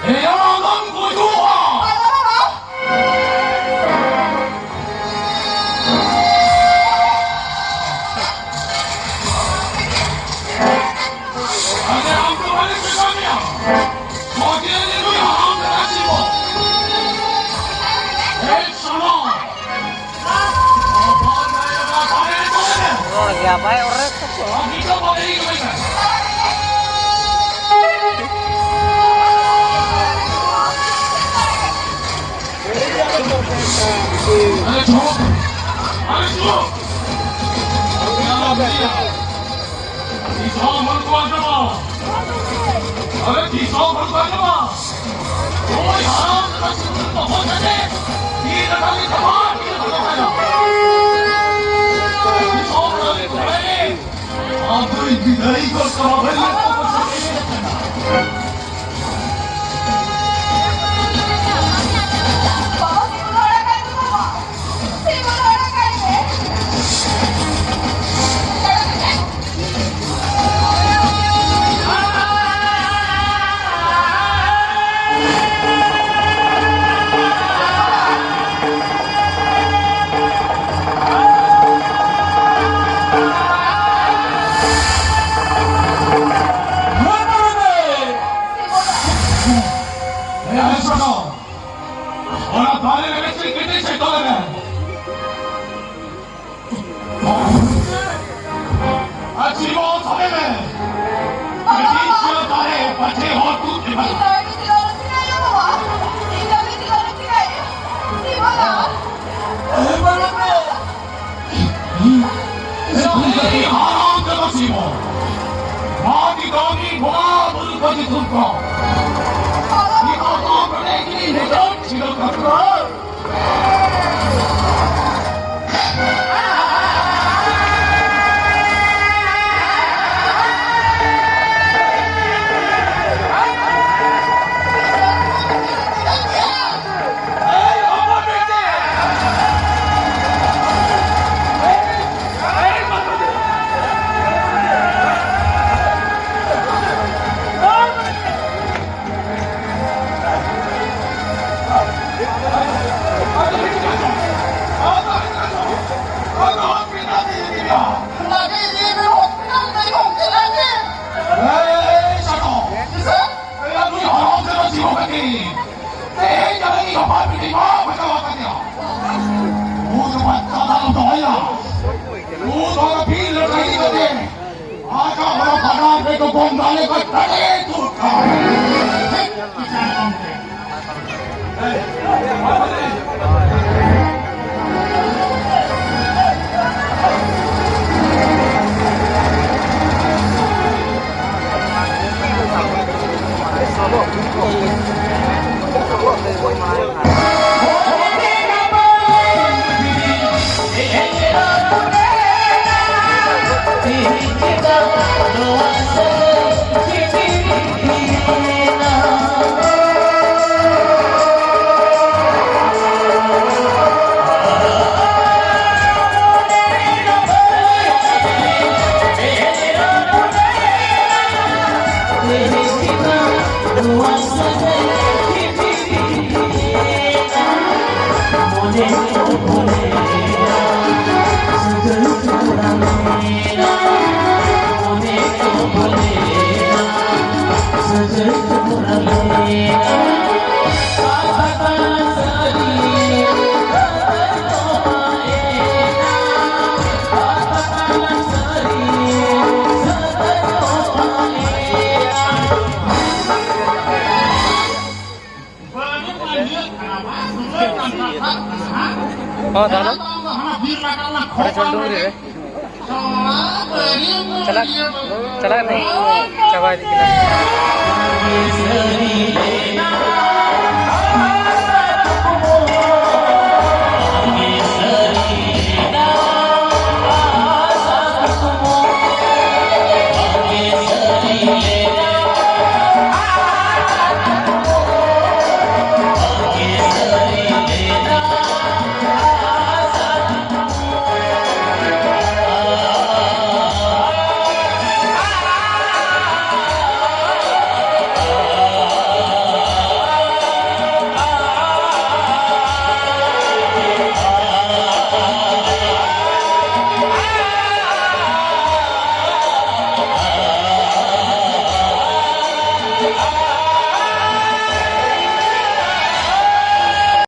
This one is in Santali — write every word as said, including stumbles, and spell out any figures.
ᱮᱭᱟ ᱟᱞᱚᱢ ᱜᱩᱡᱩᱜᱼᱟ᱾ ᱟᱞᱮ ᱟᱢ ᱫᱚ ᱵᱟᱞᱮ ᱪᱮᱠᱟ ᱢᱮᱭᱟ᱾ ᱢᱚᱡᱮ ᱱᱩᱭ ᱦᱟᱲᱟᱢ ᱠᱟᱱᱟ ᱪᱤᱵᱚ᱾ ᱮᱭ ᱥᱚᱱᱚ᱾ ᱨᱚᱲ ᱜᱮᱭᱟ ᱵᱟᱭ ᱚᱨᱮ ᱠᱚ᱾ ᱟᱨᱮ ᱪᱩᱯ! ᱟᱨᱮ ᱪᱩᱯ! ᱛᱤᱥ ᱦᱚᱸ ᱵᱟᱹᱱᱩᱜ ᱠᱚᱣᱟ ᱥᱮ ᱵᱟᱝ? ᱟᱨᱮ ᱛᱤᱥ ᱦᱚᱸ ᱵᱟᱹᱱᱩᱜ ᱠᱚᱣᱟ ᱥᱮ ᱵᱟᱝ? ᱳᱭ ᱦᱟᱨᱟᱢ ᱠᱟᱫᱟ ᱥᱤᱸᱫᱩᱨ ᱛᱚᱯᱚᱞ ᱠᱟᱛᱮ ᱛᱤ ᱨᱟᱠᱟᱵ ᱞᱮ ᱪᱟᱵᱟ, ᱛᱤ ᱨᱟᱠᱟᱵ ᱞᱮ ᱪᱟᱵᱟ᱾ ᱛᱤᱥ ᱦᱚᱸ ᱵᱟᱹᱱᱩᱜ ᱠᱚᱣᱟ ᱥᱮ ᱵᱟᱝ? ᱟᱫᱚᱭ ᱵᱤᱫᱟᱹᱭ ᱜᱚᱫ ᱠᱟᱢᱟ ᱵᱷᱟᱹᱭ, ᱞᱮ ᱠᱚ ᱥᱮᱴᱮᱨ ᱟᱠᱟᱱᱟ᱾ ᱚᱱᱟ ᱫᱟᱨᱮ ᱨᱮ ᱪᱮᱫ ᱠᱟᱹᱴᱤᱡ ᱪᱮᱫ ᱫᱚ ᱢᱮᱱᱟᱜᱼᱟ? ᱟᱨ ᱡᱤᱵᱚᱱ ᱥᱟᱵᱮ ᱢᱮ᱾ ᱟᱹᱰᱤ ᱪᱮᱦᱨᱟ ᱫᱟᱨᱮ ᱯᱟᱪᱷᱮ ᱦᱚᱲ ᱠᱚ ᱮᱢᱟ᱾ ᱤᱧ ᱫᱚ ᱢᱤᱫ ᱫᱤᱱ ᱚᱞᱚᱜ ᱪᱮᱫᱟᱭ ᱭᱟ ᱵᱟᱵᱟ? ᱤᱧ ᱫᱚ ᱢᱤᱫ ᱫᱤᱱ ᱚᱞᱚᱜ ᱪᱮᱫᱟᱭ ᱭᱟ? ᱡᱤᱵᱚᱱ ᱫᱚ᱾ ᱮ ᱵᱟᱵᱟ ᱨᱮ᱾ ᱮ ᱦᱟᱨᱟᱢ ᱡᱟᱫᱟ ᱡᱤᱵᱚᱱ᱾ ᱢᱟᱹᱱ ᱫᱤᱥᱚᱢ ᱨᱤᱱ ᱵᱚᱸᱜᱟ ᱵᱩᱨᱩ ᱠᱚ ᱧᱩᱛᱩᱢ ᱠᱚ᱾ ᱤᱧ ᱫᱚ ᱱᱚᱰᱮ ᱜᱮ ᱱᱤᱛᱚᱜ ᱪᱷᱤᱰᱚᱜ ᱠᱟᱱᱟ᱾ ᱵᱚᱱ ᱫᱟᱲᱮ ᱠᱚ ᱫᱟᱲᱮ ᱫᱚᱨᱠᱟᱨ᱾ ᱦᱮᱡ ᱵᱤᱪᱟᱨ ᱜᱚᱢᱠᱮ᱾ ᱦᱚᱸ, ᱛᱟᱦᱞᱮ? ᱚᱸᱰᱮ ᱪᱚᱞ ᱰᱩᱝᱨᱤ ᱨᱮ᱾ ᱪᱟᱞᱟᱜ, ᱪᱟᱞᱟᱜ ᱱᱟᱹᱧ, ᱪᱟᱵᱟ ᱤᱫᱤᱜ ᱠᱟᱱᱟ᱾